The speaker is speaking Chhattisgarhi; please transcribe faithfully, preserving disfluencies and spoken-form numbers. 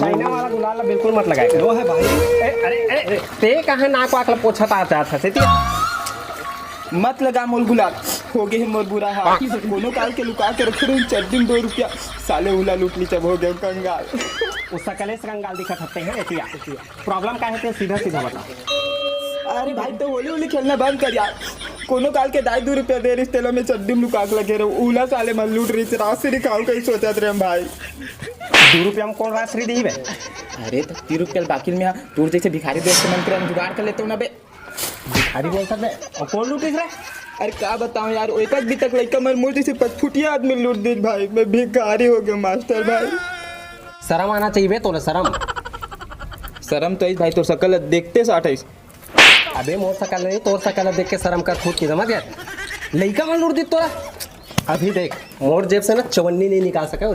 चाइना वाला गुलाल ला बिल्कुल मत लगाए कर। वो है भाई। ए, अरे, अरे, अरे, ते कहाँ नाक वाक ला पोछत आ जात हस, एती आ। मत लगा मोर गुलाल, हो गे हे मोर बुरा हाल। कोनो काल के लुका के रखे रहे चड्डी में दो रुपया, साले उला लूट ली जब हो गे कंगाल। वो सकले से कंगाल दिखत हस ते, हैं, एती आ। Problem का हे ते सीधा सीधा बता। अरे भाई, तो होली होली खेलना बंद कर यार। कोनो काल के दाई दू रुपया दे रिस, तेला मैं चड्डी में लुका के लगे रहूं। उला साले मन लूट रिस, राजश्री खाऊ कहीं सोचत रहे हम भाई। दू रुपया में कौन राजश्री दी बे? अरे, तो तीन रुपया बाकी में तोर जैसे भिखारी दोस्त मन के हम जुगाड़ कर लेते हो ना बे। भिखारी बोलता बे, और कौन लूटिस रे? अरे का बताऊं यार, एक आध भी तक लइका मन मोर जैसे पचफुटिया आदमी लूट दिस भाई। मैं भिखारी हो गया मास्टर भाई। शर्म आना चाहिए बे तोला, शर्म। शर्म तो इस भाई, तोर सकल देखते साठ है। अबे मोर सकल नहीं, तोर सकल देख के शर्म कर खुद की, समझ गया? लइका मन लूट दिस तोला। अभी देख, मोर जेब से ना चवन्नी नहीं निकाल सके,